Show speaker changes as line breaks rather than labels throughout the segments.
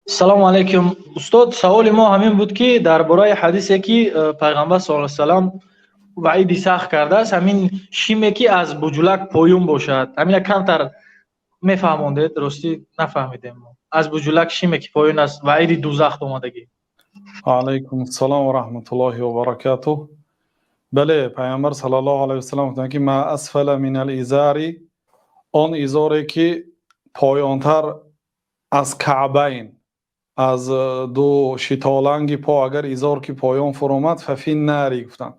Салому алайкум, устод. Саволи мо ҳамин буд, ки дар бораи ҳадисе, ки Пайғамбар саллаллоҳу алайҳи васаллам ваъиди сахт кардааст, ҳамин шиме, ки аз буҷулак поён бошад, ҳамина камтар мефаҳмондед. Ростӣ, нафаҳмидем мо. Аз буҷулак шиме, ки поён аст, ваъиди дузах омадагӣ.
Алайкум ассалом ва раҳматуллоҳи ва баракатуҳ. Бале, Пайғамбар саллаллоҳу алайҳи васаллам гуфтанд, ки ما أسفل من الإزار, он изоре, ки поёнтар аз كعبين, аз ду шитоланги по, агар изор ки поён фуромад, ففي النار, гуфтанд,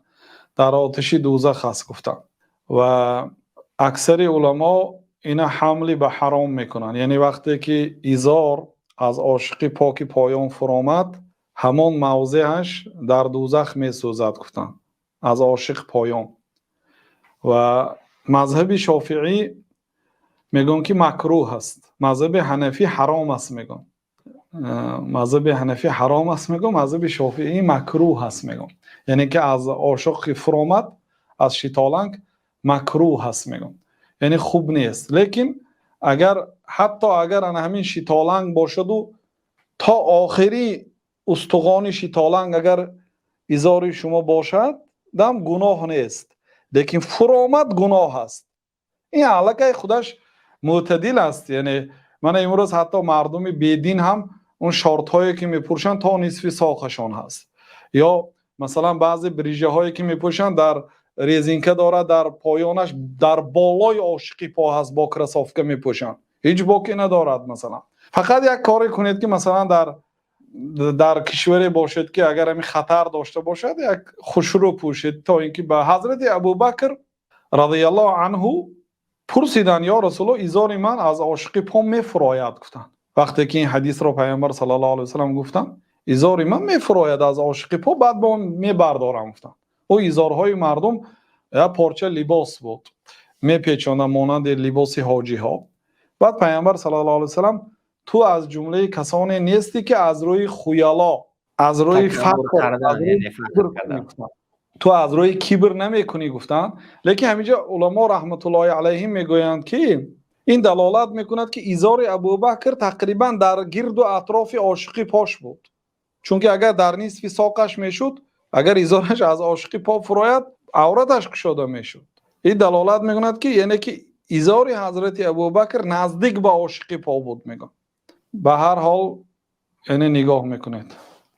дар оташи дузах аст, гуфтанд. Ва аксари уламо ина ҳамли ба ҳаром мекунанд, яъне вақте ки изор аз ошиқи по ки поён фуромад, ҳамон мавзеаш дар дузах месӯзад, гуфтанд, аз ошиқ поён. Ва мазҳаби Шофиӣ мегӯянд, ки макрӯҳ аст. Мазҳаби Ҳанафӣ ҳаром аст, мегӯянд. Мазҳаби Ҳанафӣ ҳаром аст, мегӯянд, мазҳаби Шофиӣ макрӯҳ аст, мегӯянд, яъне ки аз ошоқи фуромад, аз шитоланг, макрӯҳ аст, мегӯянд, яъне хуб нест. Лекин агар, ҳатто агар ана ҳамин шитоланг бошаду то охири устухони шитоланг агар изори шумо бошад дам, гуноҳ нест, лекин фуромад, гуноҳ аст. Ин аллакай худаш мӯътадил аст. Яъне мана имрӯз ҳатто мардуми бедин ҳам он шортҳое, ки мепӯшанд, то нисфи соқашон ҳаст, ё масалан баъзе брижаҳое, ки мепӯшанд, дар резинка дорад дар поёнаш, дар болои ошиқи по ҳаст, бо кроссовка мепӯшанд, ҳеҷ боке надорад. Масалан, фақат як коре кунед, ки масалан дар кишваре бошед, ки агар ҳамин хатар дошта бошад, як хушрӯ пӯшед, то ин ки ба ҳазрати Абубакр разияллоҳу анҳу пурсиданд: «Ё Расулулло, изори ман аз ошиқи по мефурояд», гуфтанд. Вақте ки ин ҳадисро Пайғамбар саллаллоҳу алайҳи васаллам гуфтанд, «Изори ман мефурояд аз ошиқи по, баъд ба он мебардорам», гуфтанд. Ӯ изорҳои мардум як порча либос буд, мепечонад, монанди либоси ҳоҷиҳо. Баъд Пайғамбар саллаллоҳу алайҳи васаллам: «Ту аз ҷумлаи касоне нестӣ, ки аз рӯи хуяло, аз рӯи фахр, ту аз рӯи кибр намекунӣ», гуфтанд. Лекин ҳаминҷо уламо раҳматуллоҳи алайҳим мегӯянд, ки ин далолат мекунад, ки изори Абубакр тақрибан дар гирду атрофи ошиқи пош буд, чунки агар дар нисфи соқаш мешуд, агар изораш аз ошиқи по фурояд, авраташ кушода мешуд. Ин далолат мекунад, ки яъне ки изори ҳазрати Абубакр наздик ба ошиқи по буд, мегӯянд. Ба ҳар ҳол, яъне нигоҳ мекунед.